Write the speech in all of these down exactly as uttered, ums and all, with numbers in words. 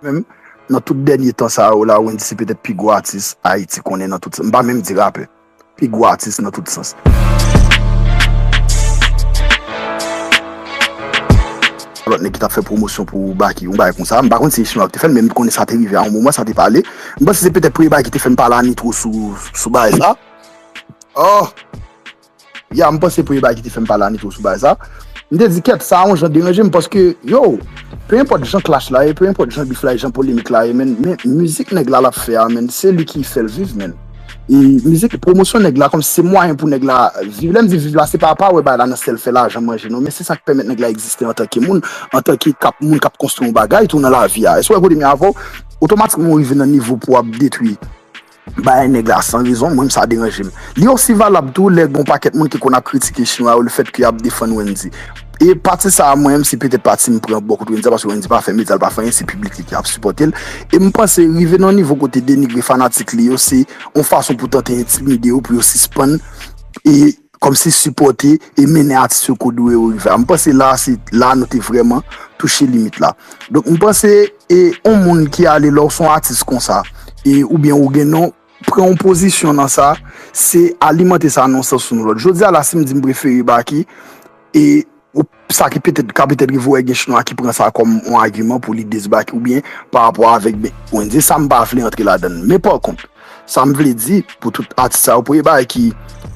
Menm, nan tout dènye tan sa yo la, Wendyy se petèt pi gwo atis Ayiti konnen nan tout sans. M pa menm di rapè. Pi gwo atis nan tout sans. Lòt nèg ki t ap fè pwomosyon pou Baky, yon bagay konsa. M pa konn si se Chinwa ki te fè l, men m konnen sa te rive a yon moman, sa te pale. M panse se petèt premye bagay ki te fè m pale a Nitro sou, sou bagay sa. Oh! Ya, m panse premye bagay ki te fè m pale a Nitro sou bagay sa. M te di, kèt, sa a yon jan deranje m paske, yo, pe enpòt jan clash la ye, pe enpòt jan bif la ye, jan polemik la ye, men, men mizik nèg la l ap fè a, men, se li ki fè l viv, men. E mizik, pwomosyon nèg la, kòm se mwayen pou nèg la viv. Lè m di viv la, se pa, pa wè bagay la nan sèl fè lajan manje, non, men se sa k pèmèt nèg la egziste antanke moun, antanke k ap, moun k ap konstwi yon bagay tou nan lavi a. Èske w wè kote m ye avè w? Otomatikman, w rive nan nivo pou w ap detwi bagay nèg la san rezon, mwen menm sa deranje m. Li osi valab tou lè gon pakèt moun ki konn ap kritike Chinwa yo lefètke y ap defann Wendyy. E pati sa a, mwen menm, se petèt pati m pran bò kote Wendyy a, paske Wendyy pa fè medya, l pa fè anyen, se piblik li ki ap sipòte l. E m panse rive nan nivo kote denigre fanatik li yo, se yon fason pou tante entimide yo, pou yo sispann e kòmsi sipòte e mennen atis yo kote yo dwe yo rive a. M panse la, se la nou te vrèman touche limit la. Donk, m panse, e yon moun ki ale lè w se yon atis konsa, e oubyen ou gen non, pran yon pozisyon nan sa, se alimante sa nan yon sans ou nan lòt. Jodi a la, si m di m prefere Baky, e ou, sa ki petèt, ka petèt rive wè gen Chinwa ki pran sa kòm yon agiman pou li dezbake oubyen pa rapò avèk ben, Wendyy, sa m pa vle antre ladan l. Men pa kont, sa m vle di pou tout atis sa yo, premye bagay ki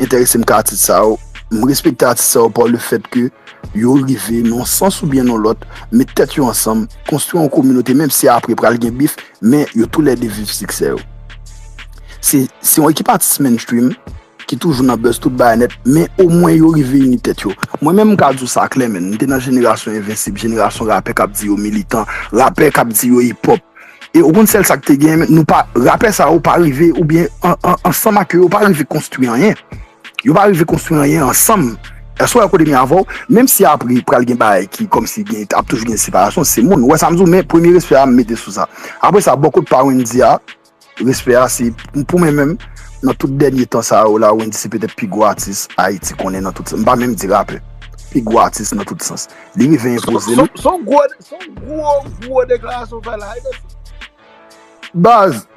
enterese m ka atis sa yo, m respekte atis sa yo pa lefètke yo rive nan yon sans oubyen nan lòt, met tèt yo ansanm, konstwi yon kominote, menm si apre pral gen bif, men yo toulède viv siksè yo. Se, se yon ekip atis mainstream, ki toujou nan buzz tout bagay nèt, men omwen yo rive ini tèt yo. Mwen menm m ka di w sa klè, men m te nan jenerasyon Envensib, jenerasyon rapè k ap di yo militan, rapè k ap di yo hip hop. E ou konn sèl sa k te genyen, men nou pa, rapè sa yo pa rive, oubyen an, an, ansanm ak yo, yo pa rive konstwi anyen. Yo pa rive konstwi anyen ansanm. Èske w wè kote m ye avè w? Menm si apre pral gen bagay ki kòmsi gen, ap toujou gen separasyon, se moun. Ou wè sa m di w, men premye respè a m mete sou sa. Apre sa, bò kot pa Wendyy a, respè a, se pou mwen menm, nan tout dènye tan sa yo la, Wendyy se petèt pi gwo atis Ayiti konnen nan tout sans. M pa menm di rapè. Pi gwo atis nan tout sans. Li rive enpoze l. Se yon gwo, se yon gwo, gwo deklarasyon w fè la, wi, Defi. Baz,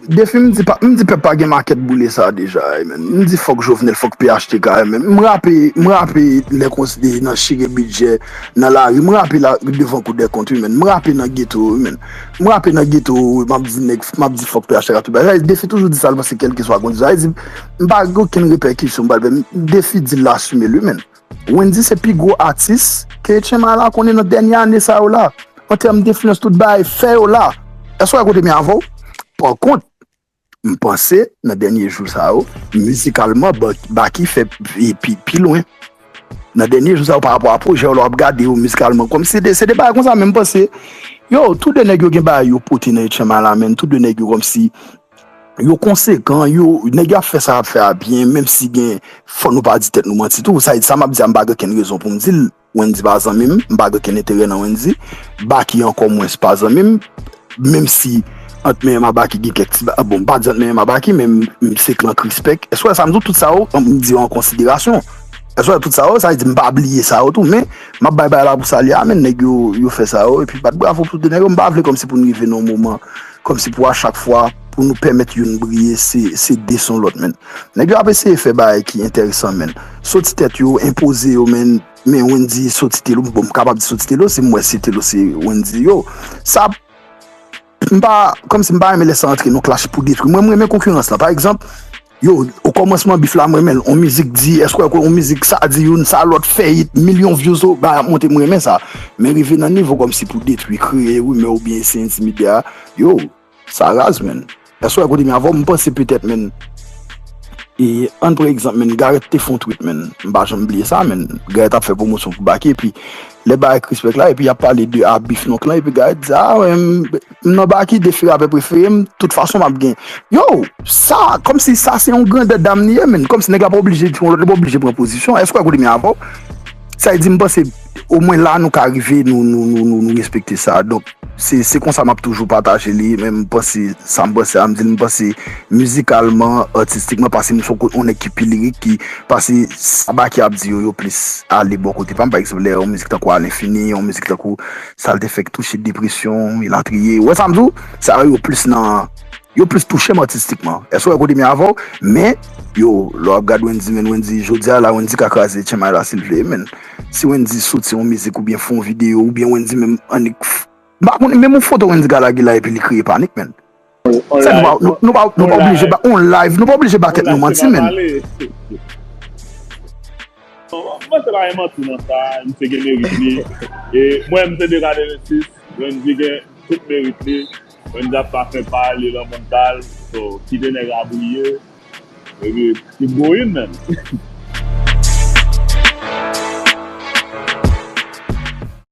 Defi, m di pa, m di pèp pa gen makèt boule sa deja, wi, men. M di fòk Jovenel, fòk P H T K, wi, men. M rape, m rape lè konseye nan chire bidjè nan lari. M rape la devan Kou dè kont, wi, men. M rape nan geto, wi, men. M rape nan geto, wi, m ap di nèg, m ap di fòk P H T K tout bagay. Defi toujou di sa, l panse kèlkeswa kondisyon. Sa vle di, m pa gen okenn repèkisyon m pral fè. Defi di l asime l, wi, men. Wendyy se pi gwo atis ke Etchen Mala konnen nan dènye ane sa yo la. An tèm denfliyans, tout bagay fè yo la. Èske w wè kote m ye avè w? Pa kont, m panse, nan dènye jou sa yo, mizikalman, Ba-, Baky fè pi, pi, pi lwen. Nan dènye jou sa yo, pa rapò a pwojè yo, lè w ap gade yo mizikalman, kòmsi se de, se de bagay konsa, men m panse, yo, tou de nèg yo gen bagay yo pote nan Etchen Mala, men tou de nèg yo kòmsi yo konsekan, yo, nèg yo ap fè sa y ap fè a byen, menm si gen, fò nou pa di tèt nou manti tou. Sa, sa m ap di a, m pa gen okenn rezon pou m di l. Wendyy pa zanmi m, m pa gen okenn enterè nan Wendyy. Baky ankò mwens pa zanmi m, menm si ant men m a Baky gen kèk ti ba-, bon, m pa di ant men m a Baky, men m, m se klan Krispèk. Èske w wè sa m di w, tout sa yo, m di yo an konsiderasyon. Èske w wè tout sa yo, sa vle di m pa bliye sa yo tou, men m ap bay bagay la pou sa l ye a, men nèg yo, yo fè sa yo, epi bat bravo pou tout de nèg yo, m pa vle kòmsi pou n rive nan yon moman, kòmsi pou a chak fwa, pou nou pèmèt youn briye, se, se deson lòt, men. Nèg yo ap eseye fè bagay ki enteresan, men. Soti tèt yo, enpoze yo, men, men Wendyy soti Telo, bon, m kapab di soti Telo, si m wè se Telo, se Wendyy yo. Sa, m pa, kòmsi m pa renmen lè sa antre nan clash pou detwi. Mwen, m renmen konkirans lan. Pa egzanp, yo, okòmansman bif la, m renmen l. On mizik di, èske w wè on mizik sa di youn, sa lòt fè hit, milyon views, o, bagay ap monte, m renmen sa. Men rive nan nivo kòmsi pou detwi, kreye rimè oubyen eseye entimide a, yo, sa raz, men. Èske w wè kote m ye avè w? M panse petèt, men, e, ann pran egzanp, men, Gareth te fè yon tweet, men. M pa janm bliye sa, men. Gareth ap fè pwomosyon pou Baky, epi lè bagay Krispèk la, epi y ap pale de a bif non klan, epi Gareth di, a, wè, m, m nan Baky, Defi rapè prefere m, tout fason m ap gen. Yo, sa, kòmsi sa se yon grandè dam li ye, men. Kòmsi nèg la pa oblije di yon lòt, li pa oblije pran pozisyon. Èske w wè kote m ye avè w? Sa vle di, m panse, omwen la nou ka rive, nou, nou, nou, nou, nou respekte sa. Donk, se, se konsa m ap toujou pataje li, men m panse, sa m panse a, m di l, m panse mizikalman, atistikman, paske m se yon nèg ki pi lirik, ki, paske sa Baky ap di yo, yo plis ale bò kote pa m, pa egzanp, lè yon mizik tankou Alenfini, yon mizik tankou sa l te fè k touche depresyon, elatriye. Ou wè sa m di w? Sa yo plis nan, yo plis touche m atistikman. Èske w wè kote m ye avè w? Men, yo, lè w ap gad Wendyy, men Wendyy, jodi a la, Wendyy ka kraze tchenmay la si l vle, men. Si Wendyy soti yon mizik oubyen fè yon videyo, oubyen Wendyy menm annik, m pa konnen, menm yon foto Wendyy ka lage la epi li kreye panik, men. Sa nou pa, nou, nou pa, nou pa oblije ba, on live, nou pa oblije ba tèt nou manti, men. Bon, mwen se pa gen manti nan sa, misye gen merit li. E mwen, m se de katrevensis, Wendyy gen tout merit li. Wendyy ap pa fè pa li nan mond pa l, so, kite nèg la briye. Epi, keep going, man.